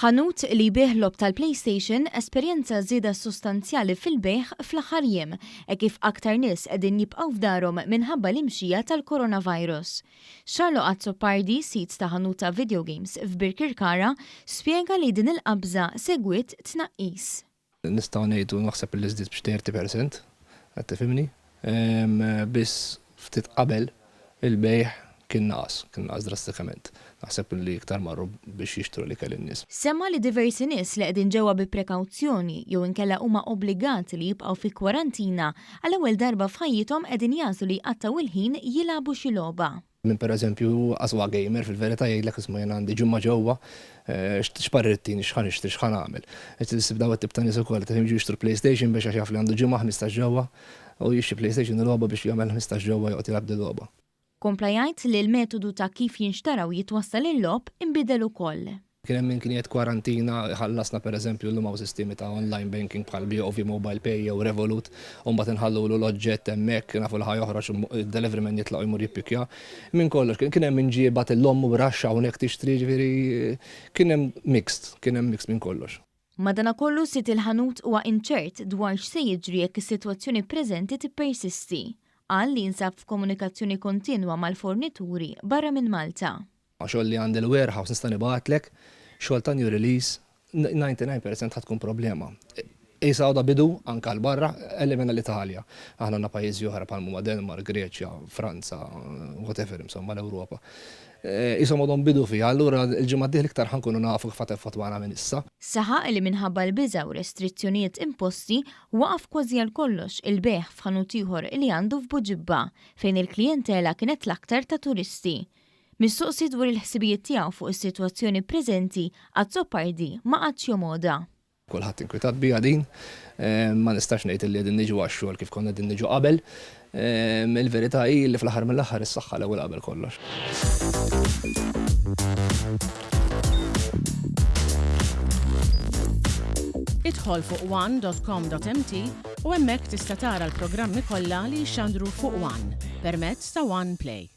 Ħanut li jbigħ logħob tal-PlayStation esperjenza żieda sostanzjali fil-bejgħ fl-aħħar jiem hekk kif aktar nies qegħdin jibqgħu f'darhom minħabba l-imxija tal-coronavirus. Charlo Azzopardi, sid ta' ħanut ta' video games f'Birkirkara, spjega li din il-qabża segwiet tnaqqis. Nistgħu ngħidu naħseb li żdied b'xi 30%, qed tifhimni? Biss ftit qabel il-bejgħ kien naqas, kien naqas drastikament. Naħseb li iktar marru biex jixtru l-ikel in-nies. Semma li diversi nies li qegħdin ġewwa bi prekawzjoni jew inkella huma obbligati li jibqgħu fi kwarantina, għall-ewwel darba f'ħajjithom qegħdin jagħżlu li jqattgħu il-ħin jilagħbu xi logħba. Min pereżempju qas huwa gamer fil-verità jgħidlek isma' jiena għandi ġimgħa ġewwa, x'parir ittini, x'ħa nixtri, x'ħa nagħmel. Qed issib dawn it-tip ta' nies ukoll, qed jiġu jixtru PlayStation biex għax jaf li għandu ġimgħa 15 ġewwa u jixtri PlayStation u logħba biex jagħmel 15 ġewwa joqgħod jilgħab dil-logħba. Kompla jgħid li l-metodu ta' kif jinxtara u jitwassal il-logħob inbidel ukoll. Kien hemm min kien qiegħed kwarantina, ħallasna pereżempju llum hawn sistemi ta' online banking bħal BOV Mobile Pay jew Revolut u mbagħad inħallulu l-oġġett hemmhekk, nafu li ħa joħroġ id-delivery man jitlaq u jmur jippikkja. Minn kollox, kien hemm min ġie bagħat 'il ommu b'raxxa hawnhekk tixtri, jiġifieri kien hemm mixed, kien hemm mixed minn kollox. Madanakollu sid il-ħanut huwa inċert dwar x'se jiġri jekk is-sitwazzjoni preżenti tippersisti. Qal li jinsab f'komunikazzjoni kontinwa mal-fornituri barra minn Malta. Xogħol li għandi l-warehouse nista' nibgħatlek, xogħol ta' new release, 99% ħa tkun problema. Qisha għadha bidu anke għal barra, elimina l-Italja. Aħna għandna pajjiżi oħra bħal huma Denmark, Greċja, Franza, whatever insomma l-Ewropa. Qishom għadhom bidu fiha, allura l-ġimgħa d-dieħla iktar ħa nkunu nafu kif ħa teffettwana minn issa. Saħaq li minħabba l-biża' u restrizzjonijiet imposti, waqaf kważi għal kollox il-bejgħ f'ħanut ieħor li għandu f'Buġibba, fejn il-klijentela kienet l-aktar ta' turisti. Mistoqsi dwar il-ħsibijiet tiegħu fuq is-sitwazzjoni preżenti, Azzopardi ma qagħadx jomgħodha. Kulħadd inkwetat biha din. Ma nistax ngħid li qegħdin niġu għax-xogħol kif konna qegħdin niġu qabel. Il-verità hi li fl-aħħar mill-aħħar is-saħħa l-ewwel qabel kollox. Idħol fuq one.com.mt u hemmhekk tista' tara l-programmi kollha li jixxandru fuq One permezz ta' One Play.